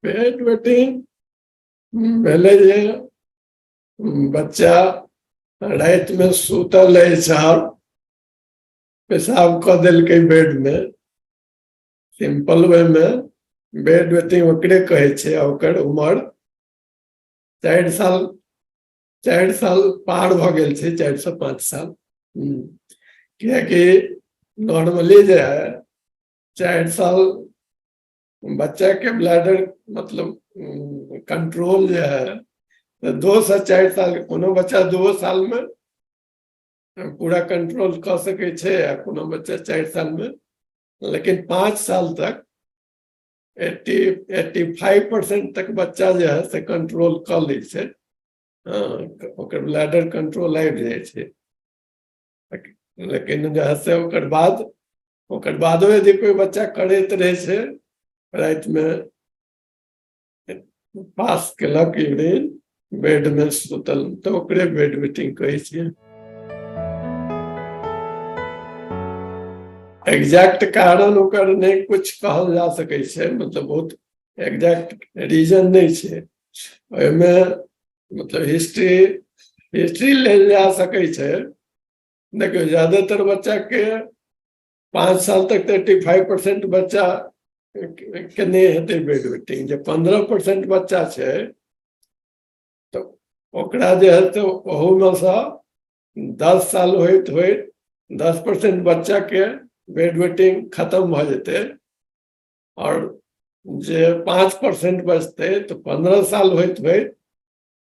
Bed wetting भेलै जे बच्चा रातिमे सुतल अछि आर पेशाब कऽ देलकै बेडमे। सिंपल वे मे बेड वेटिंग ओकरे कहै छै। आ ओकर उमर 4 साल, 4 साल पार भऽ गेल छै, 4 से 5 साल। कियाकि नॉर्मली जे है 4 साल बच्चा के ब्लैडर मतलब कंट्रोल जे है तऽ 2 से 4 साल, कोनो बच्चा 2 साल में पूरा कंट्रोल कऽ सकै छै आ कोनो बच्चा 4 साल में, लेकिन 5 साल तक 85% तक बच्चा जे है से कंट्रोल कऽ लै छै। ओकर ब्लैडर कंट्रोल आबि जाइ छै। लेकिन जे है से ओकर बादो यदि कोइ बच्चा करैत रहै छै, रातिमे पास केलक यूरिन बेड में सुतल, तऽ ओकरे बेड वेटिंग कहै छियै। एग्जैक्ट कारण ओकर नहि कुछ कहल जा सकै छै, मतलब बहुत एग्जैक्ट रीजन नहि छै ओहिमे। मतलब हिस्ट्री हिस्ट्री लेल जा सकै छै। देखियौ, ज्यादातर बच्चा के 5 साल तक 85% बच्चा के नहि हेतै बेड वेटिंग। जे 15% बच्चा छै तऽ ओकरा जे है से ओहूमे सँ 10 साल होइत होइत 10% बच्चा के बेड वेटिंग खत्म भऽ जेतै आओर जे 5% बचतै तऽ 15 साल होइत होइत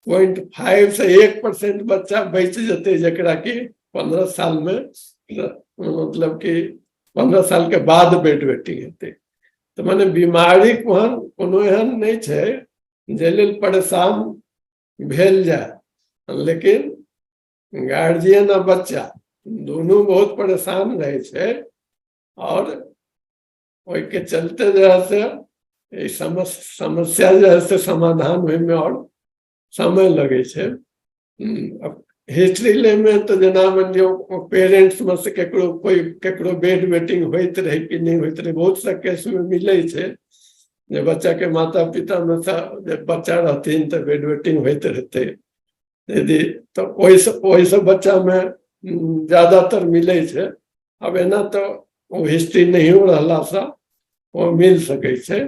0.5 से 1% बच्चा बचि जेतै, जकरा कि 15 सालमे, मतलब कि 15 साल के बाद बेड वेटिंग हेतै। तऽ मने बीमारी कोहन कोनो एहन नहि छै जाहि लेल परेशान भेल जाय, लेकिन गार्जियन आ बच्चा दुनू बहुत परेशान रहै छै आओर ओहिके चलते जे है से ई समस्या जे है से समाधान होइमे आओर समय लगै छै। हिस्ट्री लैमे तऽ जेना मानि लियौ पेरेंट्समे से केकरो कोइ केकरो बेड वेटिंग होइत रहै कि नहि होइत रहै। बहुत सा केसमे मिलै छै जे बच्चाके माता पितामे से जे बच्चा रहथिन तऽ बेड वेटिंग होइत रहतै यदि, तऽ ओहिसँ ओहिसँ बच्चामे ज्यादातर मिलै छै। आब एना तऽ ओ हिस्ट्री नहियो रहलासँ ओ मिल सकै छै।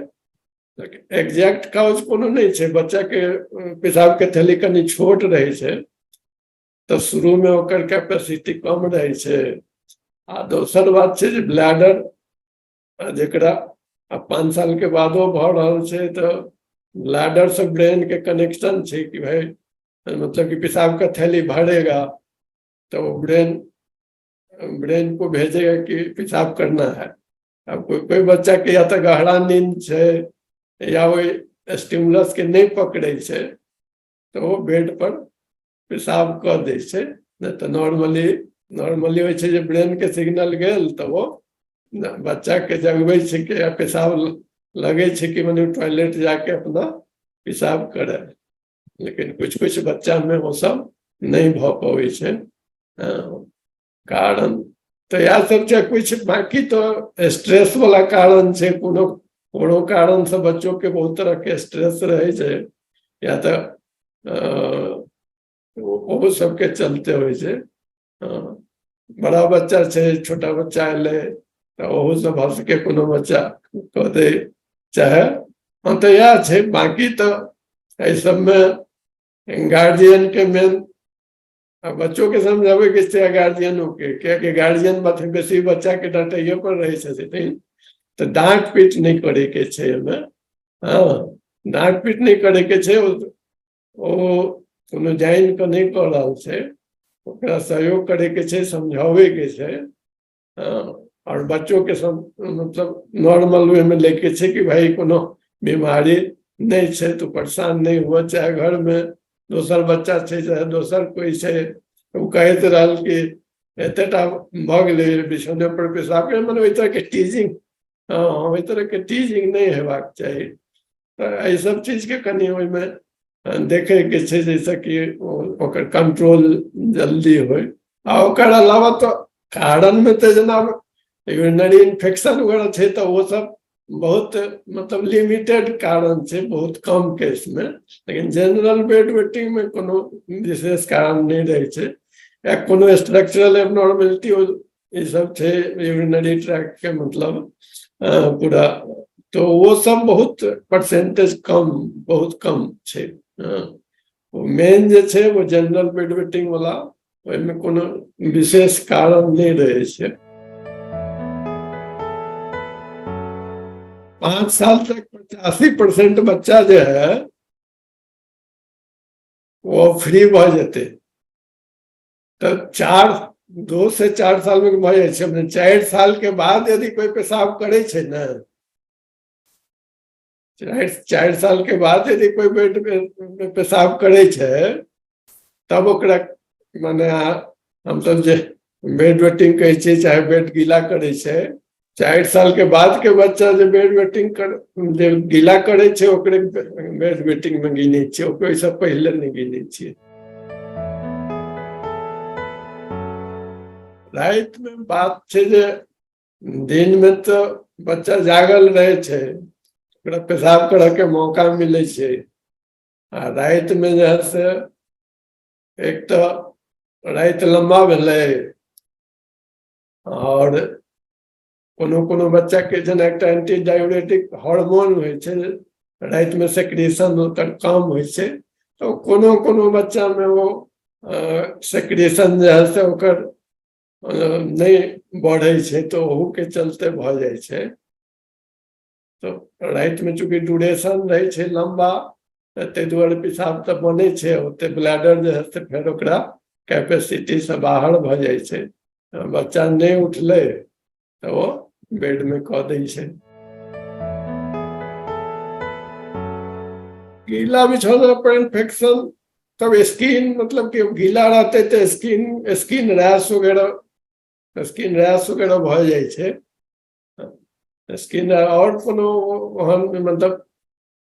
एग्जैक्ट काज कोनो नहि छै। बच्चाके पेशाबके थैली कनि छोट रहै छै तऽ शुरूमे ओकर कैपेसिटी कम रहै छै। आ दोसर बात छै जे ब्लैडर जकरा आ 5 साल के बादो भऽ रहल छै तऽ ब्लैडर से ब्रेन के कनेक्शन छै कि भाई, मतलब कि पेशाब का थैली भरेगा तो वो ब्रेन ब्रेन को भेजेगा कि पेशाब करना है। अब कोई कोई बच्चा के या तऽ गहरा नींद छै या ओहि स्टिमुलस के नहि पकड़ै छै तऽ ओ बेड पर पेशाब कऽ दै छै। नहि तऽ नॉर्मली नॉर्मली होइ छै जे ब्रेन के सिग्नल गेल तऽ ओ बच्चा के जगबै छै कि पेशाब लगै छै कि मने टॉयलेट जाके अपना पेशाब करे। लेकिन कुछ कुछ बच्चा मे ओ सब नहि भऽ पबै छै। कारण तऽ इएह सब छै कुछ। बाकी तऽ स्ट्रेस वाला कारण छै। कोनो कोनो कारण से बच्चो के बहुत तरह के स्ट्रेस रहै छै या तऽ ओहो सबके चलते होइ छै। बड़ा बच्चा छै, छोटा बच्चा एलै तऽ ओहो सब भऽ सकै कोनो बच्चा कऽ दै चाहे। हँ, तऽ इएह छै। बाकी तऽ एहि सबमे गार्जियन के मेन आ बच्चो के समझाबै के छै आ गार्जियनो के, कियाकि गार्जियन बेसी बच्चा के डांटैयो पर रहै छथिन। तऽ डाँट पीट नहि करे के छै एहिमे। हँ, डाँट पीट नहि करे के छै। ओ कोनो जानि कऽ नहि कऽ रहल छै, ओकरा सहयोग करे के छै, समझाबै के छै। हँ, आओर बच्चो के सब मतलब नॉर्मल वे में लेके छै कि भाई, कोनो बीमारी नहि छै, तो परेशान नहि हुआ। चाहे घर में दोसर बच्चा छै, चाहे दोसर कोइ छै, ओ कहैत रहल कि एतेटा भऽ गेलै, बिछौने पर पेशाब करे, मने ओहि तरहके टीजिंग। हँ, ओहि तरहके टीजिंग नहि हेबाक चाही। तऽ एहि सब चीजके कनि ओहिमे देखैके छै जाहिसँ कि ओकर कंट्रोल जल्दी होइ। आ ओकर अलावा तऽ कारणमे तऽ जेना यूरिनरी इन्फेक्शन वगैरह छै तऽ ओ सब बहुत मतलब लिमिटेड कारण छै, बहुत कम केस मे। लेकिन जनरल बेड वेटिंग मे कोनो विशेष कारण नहि रहै छै या कोनो स्ट्रक्चरल एबनॉर्मेलिटी ई सब छै यूरिनरी ट्रैक्ट के मतलब पूरा, तो वो सब बहुत परसेंटेज कम, बहुत कम छै। मेन जे छै वो जनरल बेड वेटिंग वाला, ओहिमे कोनो विशेष कारण नहि रहै छै। 5 साल तक 85% बच्चा जे है वो फ्री भऽ जेतै। तऽ 2 से 4 साल में भऽ जाइ छै। 4 साल के बाद यदि कोइ पेशाब करै छै ने, 4 साल के बाद यदि कोइ बेड में पेशाब करै छै, तब ओकरा माने हमसब जे बेड वेटिंग कहै छियै, चाहे बेड गीला करै छै, 4 साल के बाद के बच्चा जे बेड वेटिंग कर, जे गीला करै छै, ओकरे बेड वेटिंग में गिनै छियै, ओकरे ओहिसँ पहिले नहि गिनै छियै। राति में बात छै जे दिन में तऽ बच्चा जागल रहै छै, ओकरा पेशाब करऽ के मौका मिलै छै, आ राति में जे है से एक तऽ राति लम्बा भेलै, आओर कोनो कोनो बच्चा के जेना एकटा एंटी डाययूरेटिक हार्मोन होइ छै, राति में सेक्रेशन ओकर कम होइ छै, तऽ कोनो कोनो बच्चा में ओ सेक्रेशन जे है से ओकर नहि बढ़ै छै, तऽ ओहू के चलते भऽ जाइ छै। तऽ राति में चूँकि ड्यूरेशन रहै छै लम्बा, तऽ ताहि दुआरे पेशाब तऽ बनै छै, ओते ब्लैडर जे है से फेर ओकरा कैपेसिटी से बाहर भऽ जाइ छै, बच्चा नहि उठलै तऽ ओ बेड में कऽ दै छै। गीला बिछौना पर इन्फेक्शन, तब स्किन मतलब कि गीला रहतै तऽ स्किन रैश वगैरह, स्किन रैश वगैरह भऽ जाइ छै। स्किन आओर कोनो ओहन मतलब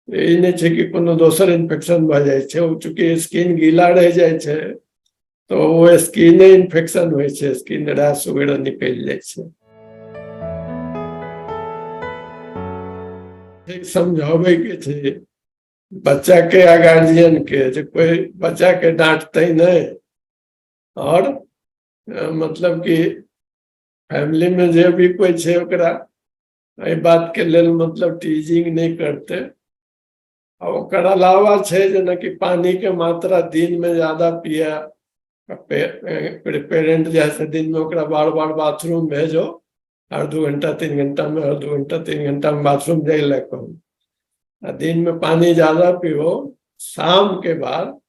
ई नहि छै कि कोनो दोसर इन्फेक्शन भऽ जाइ छै, ओ चूँकि स्किन गीला रहि जाइ छै तऽ ओ स्किने इन्फेक्शन होइ छै, स्किन रैश वगैरह निकलि जाइ छै। समझाबै के छै बच्चा के आ गार्जियन के जे कोइ बच्चा के डांटतै नहि, और मतलब कि फैमिली में जे भी कोइ छै ओकरा एहि बात के लेल मतलब टीजिंग नहि करतै। आ ओकर अलावा छै जेनाकि पानी के मात्रा दिन में ज्यादा पिए, पेरेंट जे है से दिन में ओकरा बार बार बाथरूम भेजो, हर 2 घंटा 3 घंटा में, हर 2 घंटा 3 घंटा में बाथरूम जाइ लए कहू, आ दिन में पानी ज्यादा पीबो। शाम के बाद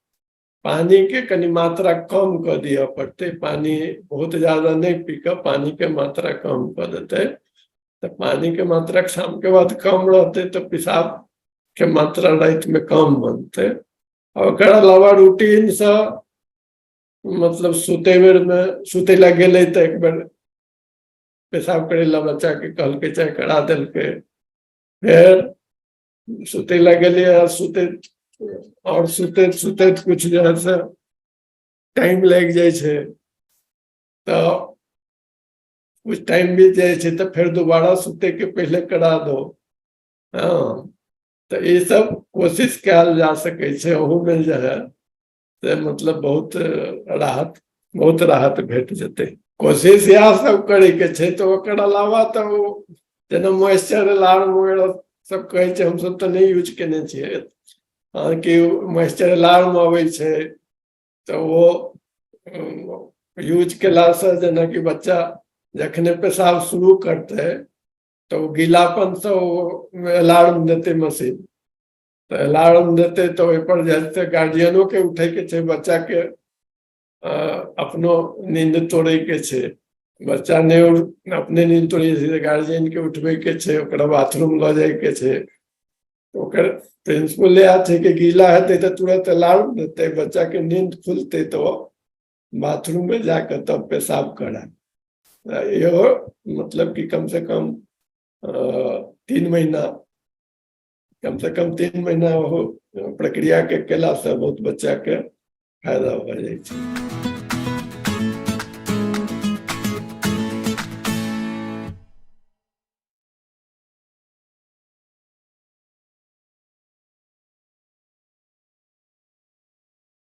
पानी के कनि मात्रा कम कऽ दिअ पड़तै, पानी बहुत ज्यादा नहि पी कऽ पानी के मात्रा कम कऽ देतै, तऽ पानी के मात्रा शाम के बाद कम रहतै तऽ पेशाब के मात्रा राति में कम बनतै। आ ओकर अलावा रूटीन सँ मतलब सुते बेर में, सुते लए गेलै तऽ एक बेर पेशाब करै लए बच्चा के कहलकै, चाहे करा देलकै, फेर सुते लए गेलियै आ सुते और सुतैत सुतैत कुछ जे है से टाइम लागि जाइ छै, तऽ कुछ टाइम बीत जाइ छै तऽ फेर दोबारा सुते के पहिले करा दो। हँ, तऽ ई सब कोशिश कयल जा सकै छै, ओहूमे जे है से मतलब बहुत राहत भेट जेतै। कोशिश इएह सब करैके छै। तऽ ओकर अलावा तऽ ओ जेना मॉइस्चर अलार्म वगैरह सब कहै छै, हमसब तऽ नहि यूज केने छियै, हालाँकि मॉइस्चर अलार्म अबै छै तऽ ओ यूज केलासँ जेनाकि बच्चा जखने पेशाब शुरू करतै तऽ ओ गीलापनसँ ओ अलार्म देतै मशीन, तऽ अलार्म देतै तऽ ओहिपर जे है से गार्जियनो के उठैके छै, बच्चा के अपनो नींद तोड़ैके छै, बच्चा नहि अपने नींद तोड़ै छै, गार्जियन के उठबैके छै, ओकरा बाथरूम लऽ जाइके छै। ओकर प्रिंसिपल इएह छै कि गीला हेतै तऽ तुरंत अलार्म देतै, बच्चा के नींद खुलतै तऽ ओ बाथरूम में जाकऽ तब पेशाब करा। इहो मतलब कि कम से कम 3 महीना, कम से कम 3 महीना ओहो प्रक्रिया के केलासँ बहुत बच्चा के फायदा भऽ जाइ छै।